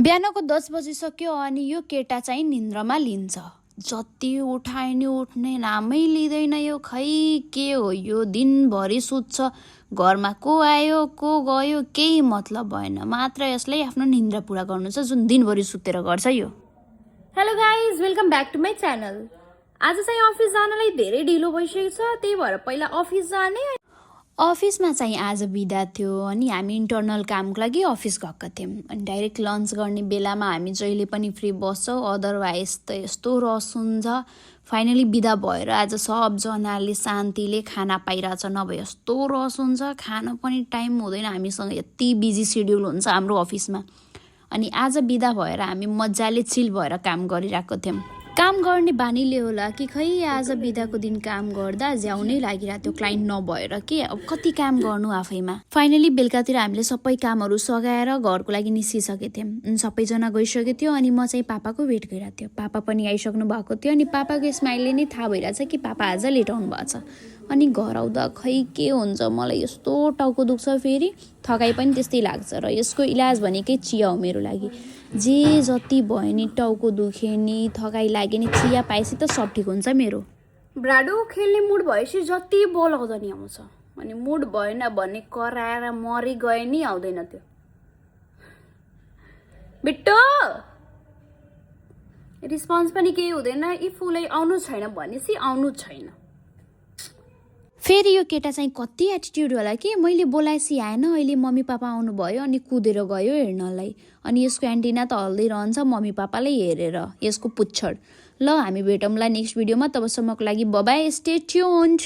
बिहानको 10 बजिसक्यो अनि यो केटा चाहिँ निन्द्रमा लिन्छ। जति उठाए नि उठ्ने नामै लिँदैन यो। खै के हो यो, दिनभरि सुत्छ। घरमा को आयो को गयो केही मतलब भएन, मात्र यसले आफ्नो निन्द्रा पुरा गर्नु छ जुन दिनभरि सुतेर गर्छ यो। Hello guys, welcome back to my channel. आज चाहिँ अफिस जानलाई धेरै ढिलो भइसकेको छ, त्यही भएर पहिला अफिस जाने। अफिसमा चाहिँ आज बिदा थियो अनि हामी इन्टर्नल कामको लागि अफिस गएका थियौँ। अनि डाइरेक्ट लन्च गर्ने बेलामा हामी जहिले पनि फ्री बस्छौँ, अदरवाइज त यस्तो रस हुन्छ। फाइनली बिदा भएर आज सबजनाले शान्तिले खाना पाइरहेछ, नभए यस्तो रस हुन्छ, खान पनि टाइम हुँदैन। हामीसँग यति बिजी सेड्युल हुन्छ हाम्रो अफिसमा। अनि आज बिदा भएर हामी मजाले चिल भएर काम गरिरहेको थियौँ। काम गर्ने बानीले होला कि खै आज बिदाको दिन काम गर्दा ज्याउनै लागिरहेको थियो, क्लाइन्ट नभएर के अब कति काम गर्नु आफैमा। फाइनली बेलुकातिर हामीले सबै कामहरू सघाएर घरको लागि निस्किसकेको थियौँ। सबैजना गइसकेको थियो अनि म चाहिँ पापाको वेट गरिरहेको थियो। पापा पनि आइसक्नु भएको थियो अनि पापाको स्माइलले नै थाहा भइरहेछ कि पापा आज लेट आउनु भएको छ। अनि घर आउँदा खै के हुन्छ, मलाई यस्तो टाउको दुख्छ, फेरि थकाइ पनि त्यस्तै लाग्छ। र यसको इलाज भनेकै चिया हो मेरो लागि। जे जति भयो नि, टाउको दुखे नि, थकाइ लागे नि, चिया पाएपछि त सब ठिक हुन्छ मेरो। ब्राडो खेल्ने मुड भएपछि जति बोलाउँदा नि आउँछ, अनि मुड भएन भने कराएर मरि गए नि आउँदैन त्यो। बिट्टो रिस्पोन्स पनि केही हुँदैन। इफ उसलाई आउनु छैन भनेपछि आउनु छैन। फेरि यो केटा चाहिँ कति एटिट्युड होला कि मैले बोलाएपछि आएन, अहिले मम्मी पापा आउनुभयो अनि कुदेर गयो हेर्नलाई। अनि यसको एन्टिना त हल्दै रहन्छ मम्मी पापालाई हेरेर, यसको पुच्छड। ल हामी भेटौँला नेक्स्ट भिडियोमा, तबसम्मको लागि बाइ बाइ, स्टे ट्युन्ड।